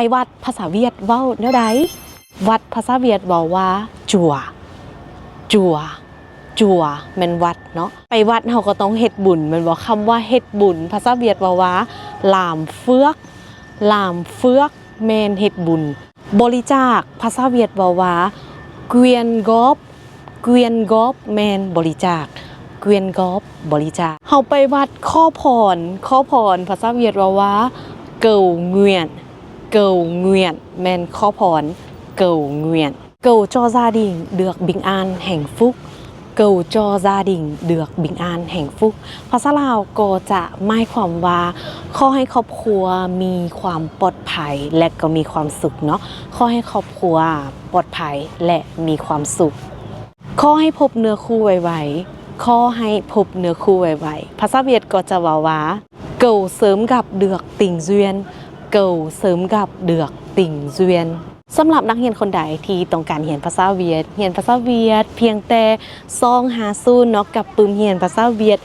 ໄປວັດພາສາຫວຽດເວົ້າແນວໃດ? ວັດພາສາຫວຽດເວົ້າວ່າ chùa, chùa, chùa ແມ່ນວັດເນາະ. ໄປວັດເຮົາກໍຕ້ອງເຮັດບຸນແມ່ນບໍ່? ຄຳວ່າເຮັດບຸນ ພາສາຫວຽດເວົ້າວ່າ làm phước, làm phước ແມ່ນເຮັດບຸນ. ບໍລິຈາກ ພາສາຫວຽດເວົ້າວ່າ quyên góp, quyên góp ແມ່ນບໍລິຈາກ, quyên góp ບໍລິຈາກ. ເຮົາໄປວັດຂໍພອນ, ຂໍພອນ ພາສາຫວຽດເວົ້າວ່າ cầu nguyện, cầu nguyện ແມ່ນຂໍພອນ, cầu nguyện. Cầu cho gia đình được bình an hạnh phúc, cầu cho gia đình được bình an hạnh phúc. ພາສາລາວກໍຈະໝາຍຄວາມວ່າ ຂໍໃຫ້ຄອບຄົວມີຄວາມປອດໄພ ແລະ ກໍມີຄວາມສຸກເນາະ, ຂໍໃຫ້ຄອບຄົວປອດໄພ ແລະ ມີຄວາມສຸກ. ຂໍໃຫ້ພົບເນື້ອຄູ່ໄວໆ, ຂໍໃຫ້ພົບເນື້ອຄູ່ໄວໆ. ພາສາຫວຽດກໍຈະເວົ້າວ່າ cầu sớm gặp được tình duyên, cầu sớm gặp được tình duyên. ສຳລັບນັກຮຽນຄົນໃດທີ່ຕ້ອງການຮຽນພາສາຫວຽດ, ຮຽນພາສາຫວຽດພຽງແຕ່ສອງຫາສູນເນາະ, ກັບປຶ້ມຮຽນພາສາຫວຽດ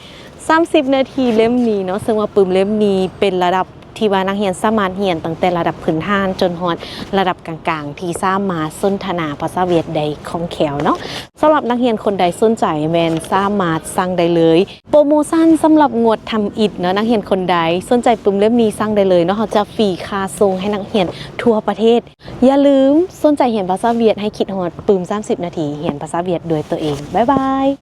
ສາມສິບນາທີເຫຼັ້ມນີ້ເນາະ, ເຊິ່ງວ່າປຶ້ມເຫຼັ້ມນີ້ເປັນລະດັບທີ່ວ່ານັກຮຽນສາມາດຮຽນຕັ້ງແຕ່ລະດັບພື້ນຖານຈົນຮອດລະດັບກາງໆ ທີ່ສາມາດສົນທະນາພາສາຫວຽດໄດ້ຄ່ອງແຄ້ວເນາະ. ສຳລັບນັກຮຽນຄົນໃດສົນໃຈແມ່ນສາມາດສັ່ງໄດ້ເລີຍ. ໂປຣໂມຊັນສຳລັບງວດທຳອິດເນາະ, ນັກຮຽນຄົນໃດສົນໃຈປຶ້ມເຫຼັ້ມນີ້ສັ່ງໄດ້ເລີຍເນາະ, ເຮົາຈະຟຣີຄ່າສົ່ງໃຫ້ນັກຮຽນທົ່ວປະເທດ. ຢ່າລືມ, ສົນໃຈຮຽນພາສາຫວຽດ ໃຫ້ຄິດຮອດປຶ້ມສາມສິບນາທີ ຮຽນພາສາຫວຽດດ້ວຍຕົວເອງ. ບາຍບາຍ.